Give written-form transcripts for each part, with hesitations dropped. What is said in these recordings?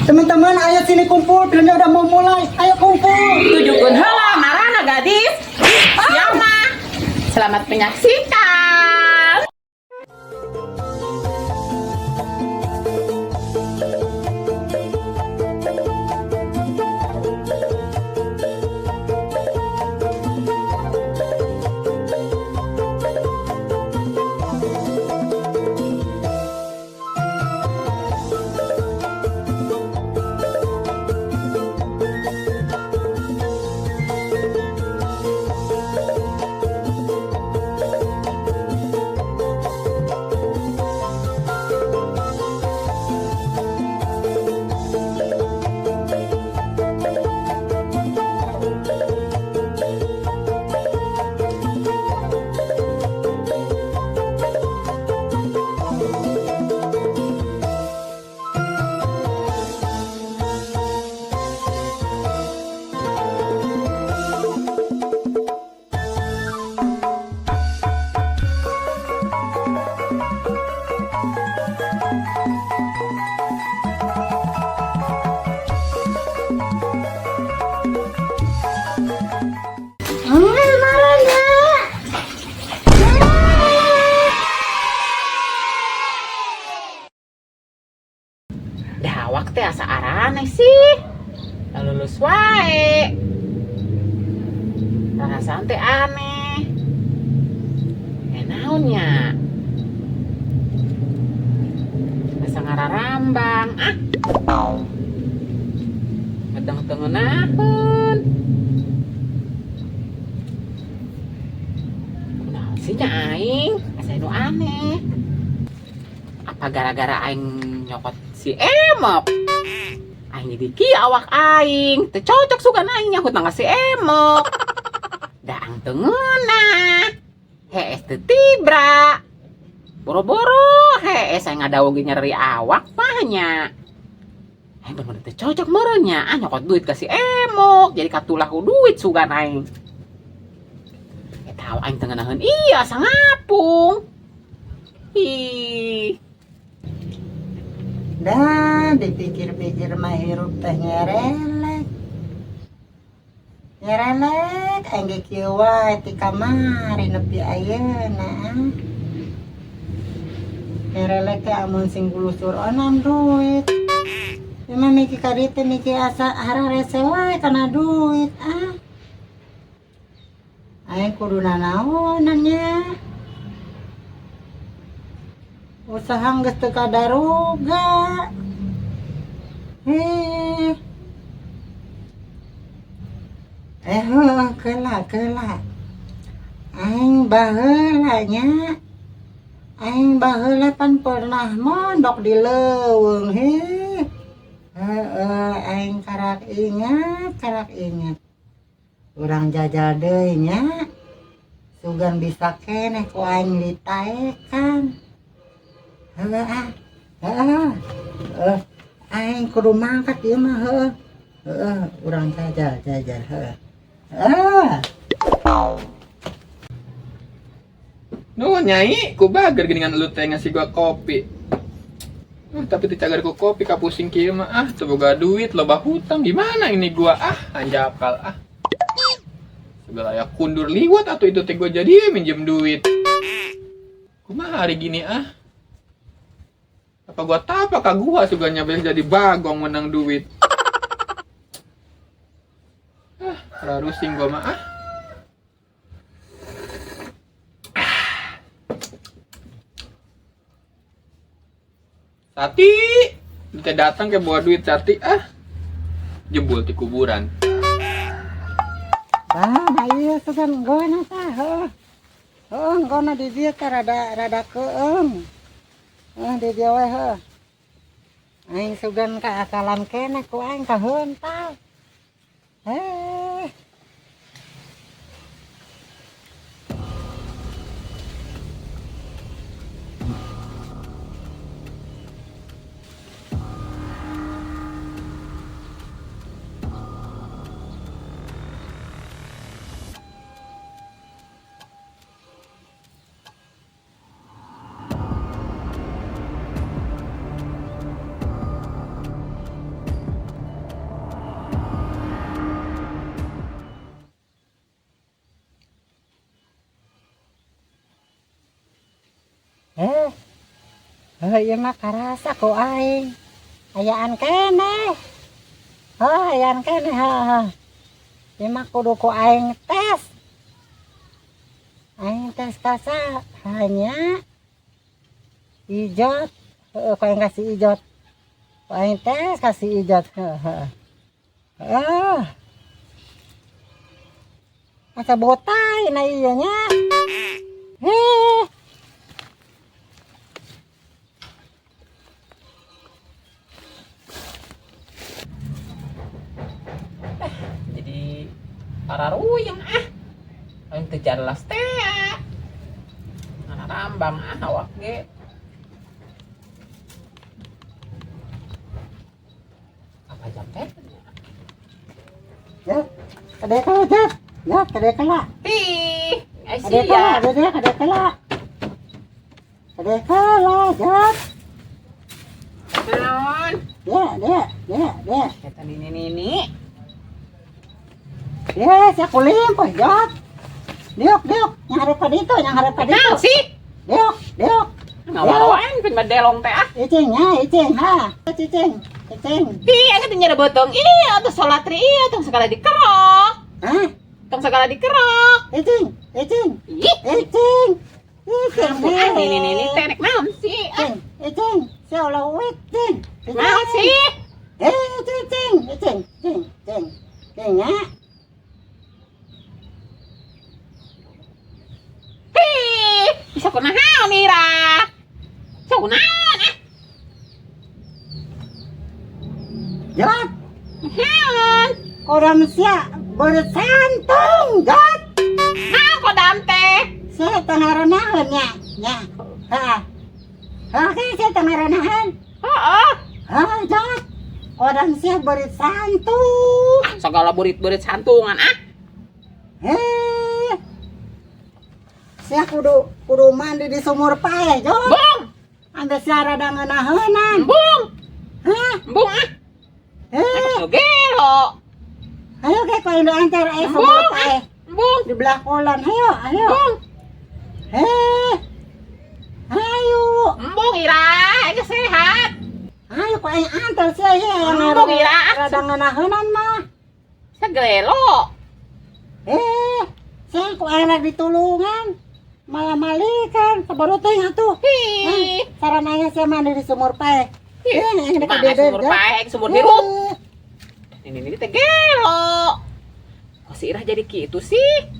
Teman-teman, ayo sini kumpul, filmnya udah mau mulai. Ayo kumpul. Tujukeun heula marana gadis. Siapa? Selamat menyaksikan. Marana. Dawak teh asa araneh sih. Lulus wae. Perasaan teh aneh. Eh naonnya? Asa ngararambang ah. Ngedeng teu ngeunaheun. Kunaon sih nya aing? Asa nu aneh. Apa gara-gara aing nyokot si Emok? Aing jadi kieu awak aing. Teu cocok sugan aing nyakut ka si Emok. Daang teu ngeunah. Hees teu tibra. Boro-boro hees aing ngadawog ge nyeri awak mah nya. Aing bener-bener teu cocok meureun nya. Ah nyokot duit ka si Emok jadi katulah ku duit sugan aing. Eta awak aing teu ngeunaheun ieu asa ngapung. Ih. Dah, dipikir-pikir mah hirup teh nyerelek. Nyerelek, aing ge kieu wae ti kamari nepi ayeuna. Ah. Nyerelek teh amun sing gulusur onan duit. Ieu mah mikir ka dieu teh mikir asa hararese wae kana duit ah. Aing kudu nanaonan nya. Usaha geus teu kadaruga. Heh. Eh heuh keula keula. Aing baheula nya. Aing baheula pan pernah mondok di leuweung heh. Heeh, aing karak ingat, karak ingat. Urang jajal deui nya. Sugan bisa keneh ku aing ditaekan. Heuh ah. Heeh. Heuh. Aing kudu mangkat ieu mah heuh. Heeh, urang jajal jajal heuh. Heeh. Nuhun nyai, ku bager geuningan lu teh ngasih gua kopi. Tapi teu cagar ku kopi kapusing kieu mah ah, teu boga duit, loba hutang gimana ini gua ah, anjakal ah. Segala aya kundur liwat atuh itu teh gua jadi minjem duit. Kumaha hari gini ah? Apa gua tapak ka gua suganya beres jadi bagong menang duit. Ah, rarusing gua mah ah. Sati, kita datang ke bawa duit Sati ah. Jebul di kuburan. Bah, nah ieu sugan nggona tah heuh. Heuh, nggona di dieu teh rada rada keung. Heuh di dieu we heuh. Aing sugan ka akalan keneh ku aing kaheuntal. Heh. Heuh, ieu mah karasa ku aing. Ayaan keneh. Heuh, ayaan keneh heuh. Ieu mah kudu ku aing tes. Aing tes kasa hanya Ijot. Heeh, ku aing kasih Ijot. Ku aing tes kasih Ijot. Heuh, heuh. Heuh. Asa botai na iya nya. Heh. Jadi para ruyeng ah. Aing teu jelas teh. Mana rambang ah awak ge. Apa jam teh? Ya, kade kala Jat. Ya, kade kala. Ih, ai Kade kala, sia. kade kade kala. Kade kala, Jat. Naon? Ya, ya, ya, ya. Eta nini nini. Ya, sia kulimpuh, Jat. Diok, diok, yang harap ka dito, yang harap ka dito. Naon sih? Diok, diok. Ngawaroan pin badelong teh ah. Icing, ha, icing, ha. Cicing, cicing. Ih, aing teh nyere beuteung ieu atuh salat ri ieu tong segala dikerok. Hah? Tong segala dikerok. Icing, icing, Ih, icing. Icing, ah nini nini teh rek naon sih? Ah, Icing, icing. Sia ulah icing. naon sih? Eh, cicing, icing, cing, cing. Cing, ya. Ih, bisa kunaon Ira? Bisa kunaon ah? Jat, Naon? kodam sia bersantung, Jat. Naon kodam teh? Sia tengarenaheun nya, nya. Ha. Ha, ke sia tengarenaheun. Heeh. Ha, Jat. Kodam sia bersantung. Ah, segala burit-burit santungan ah. Eh. Sia kudu kudu mandi di sumur paeh, Jat. Bung, Anda sia rada ngeunaheunnan. bung, Hah? bung ah. Eh, Atuh gelo. ayo ke kau yang antar eh sumur Bung, paeh Bung, di belah kolan. Ayo, ayo. bung, Eh. Ayo. embung Ira, aing sehat. Ayo kau yang antar sia ya yang Embung, Ira. rada ngeunaheunnan mah. Segelelo. Eh, sia ku aing rek ditulungan. Malah malikan, sabaru teh atuh. Hi. Sarananya sia mandi di sumur paeh. Eh, yang dekat Mana dede, sumur Jat. paeh, sumur hirup. Eh, Ini teh gelo. Kok si Irah jadi gitu sih?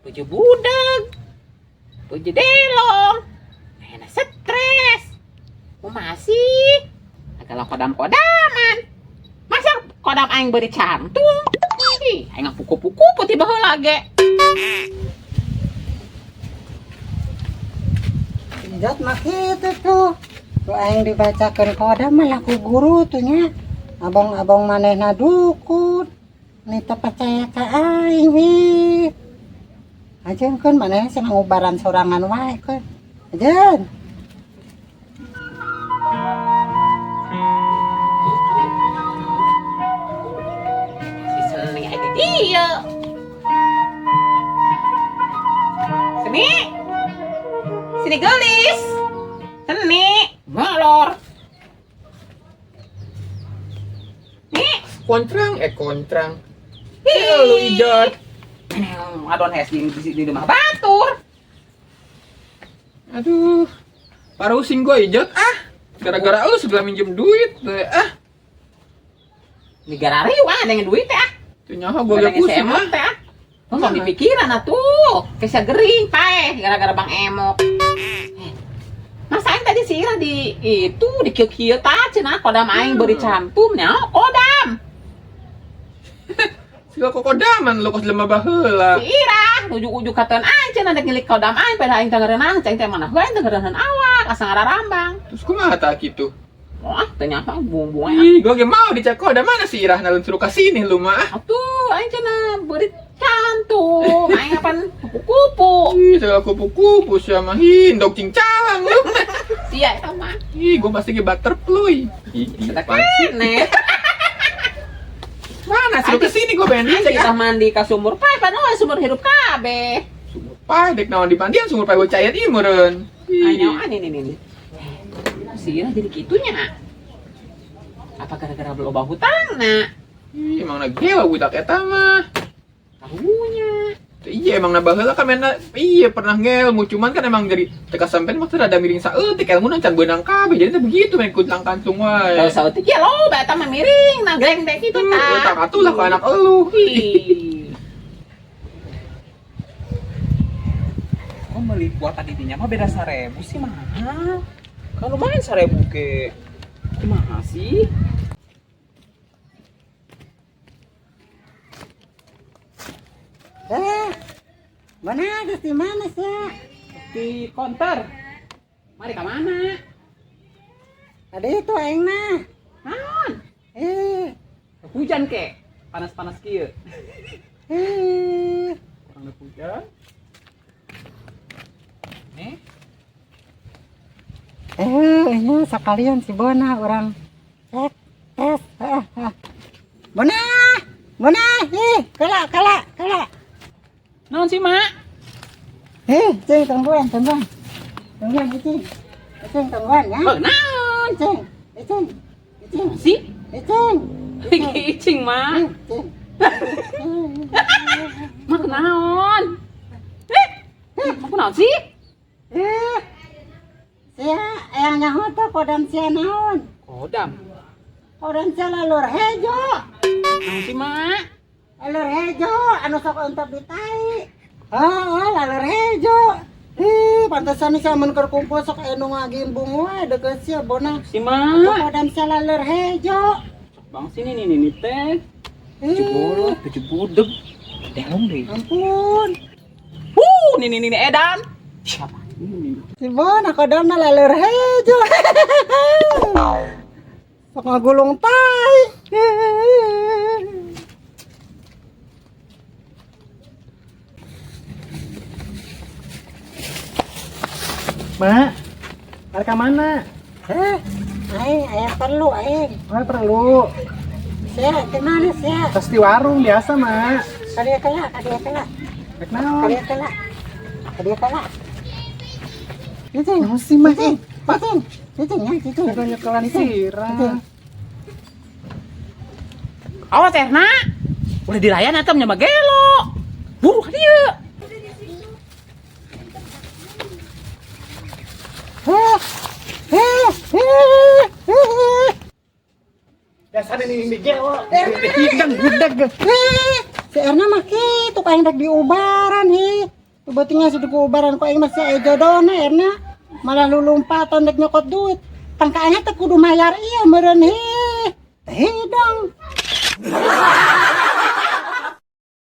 Puju budak. Puju delong. Enak stres. Masih. Agak kodam-kodaman. Masa kodam aing beri cantung? Ih, aing puku-puku putih baheula ge. Jat mah kitu tuh. Ku aing dibacakeun kodam malah ku guru tuh nya. Abang-abang manehna dukun. Ni teu percaya ka aing ih. Ajeunkeun manehna cenah ngubaran sorangan wae keun. Ajeun. Si Seni aja dia. Seni. Sini gelis. Seni. Molor. Nih. Kontrang, eh kontrang. Eh, lu Ijot. Adon hes di rumah batur. Aduh. Parusing gua Ijot ah. Gara-gara lu segala minjem duit deh ah. Di garari wah dengan duit teh ah. Tuh nyaho gua ge pusing ah. teh ah. Tong dipikiran atuh. Kesya gering paeh gara-gara Bang Emok. Eh, masa aing tadi si Ira di itu di kieu-kieu tah cenah kodam aing beri cantum nya kodam. Segala kokodaman lu kos lemah baheula. Si Ira ujuk-ujuk katen aing cenah dek ngilik kodam aing pada aing teh ngeureunang cai teh mana heuh aing teh ngeureunang awak asa ngararambang. Terus kumaha tah kitu? Wah, teh nyaho buang-buang ah. Ih, gua ge mau dicek kodam mana si Irah nalun suruh kasini lu mah. ah. Atuh aing cenah beri cantum aing apan kupu-kupu. Ih, segala kupu-kupu sia mah hindok cingcalang lu. Sia eta mah. Ih, gua pasti ge butterfly. Ih, Sudah apaan sih? kene. Mana suruh kesini gua pengen Aing dicek kita ah. mandi ka sumur pae padahal sumur hirup kabeh. Sumur pae dek naon di pandian sumur pae gua cayat ieu meureun. Ih. Ayo ini ini ini. Kok si Ira jadi kitunya? Apa gara-gara loba hutangna? Ih, emang gila budak eta mah. Karunya. Iya emang na baheula kan mainna iya pernah ngelmu, cuman kan emang jadi teka sampean maksudnya rada miring saeutik ilmu can beunang kabeh, jadi teh begitu main kutlang kantung wae. Kalau saeutik ya loba eta mah miring, nah greng deh kitu tah. Tak atuh lah ke anak elu. Ih. Kok beli kuota didinya mah beda 1.000 sih, mahal. Kalau lumayan 1.000 ke. Kumaha sih? Eh, mana ada di mana sih? Di konter. Mari ke mana? Ada itu aing mah. Naon? Eh, Hujan ke? Panas-panas kieu. eh. Kurang hujan. Nih, Eh, ini sekalian si Bona orang cek tes. Eh, eh. Bona, Bona, ih, kala, kala, kala. Naon sih, Mak? Eh, cing tungguan, tungguan. Tungguan, cing. Cing tungguan ya. Oh, naon? Cing, cing, cing, Sih? cing. Icing, Mak. Cing. Mak naon? Eh, mak naon sih? Eh, sia yang nyaho tuh kodam sia naon? Kodam. Kodam sia lalur hejo. Naon sih, Mak? Lalur hejo, anu sok entep di tai. Ah, lalur hejo. Ih, pantesan nih mun keur kumpul sok aya nu ngagimbung wae deukeut sia Bona. Si Tuh Mak. kodam sia lalur hejo. Bang sini nih nih teh. Ih, Tujuh tujuh budeg. Delong deh. ampun. Huh, nih nih nih edan. Siapa ini? Si Bona kodamna lalur hejo. Sok ngagulung tai. Mak, arek ka mana? Eh, aing aya perlu aing. Mak perlu. Sia, kemana sia? Tos di warung biasa, Mak. Kadia kala, kadia kala, Rek naon? kadia kala. Kadia kala. Cicing, Naon sih, Mak? cicing, cicing, cicing ya, cicing. Jago nyekelan sirah. Cicing. Awas Erna. Udah dilayan atau nyama gelo. Buru ka dieu. Heh, heh, heh, heh. Dasar ini ini gelo. Erna, Gudeg, gudeg. heh, si Erna mah kitu aing rek diubaran hi. Tuh beutingnya sudah kuubaran ku aing masih aya jodona Erna. Malah lulumpatan rek nyokot duit. Tangka aing teh kudu mayar ieu meureun hi. Hidung.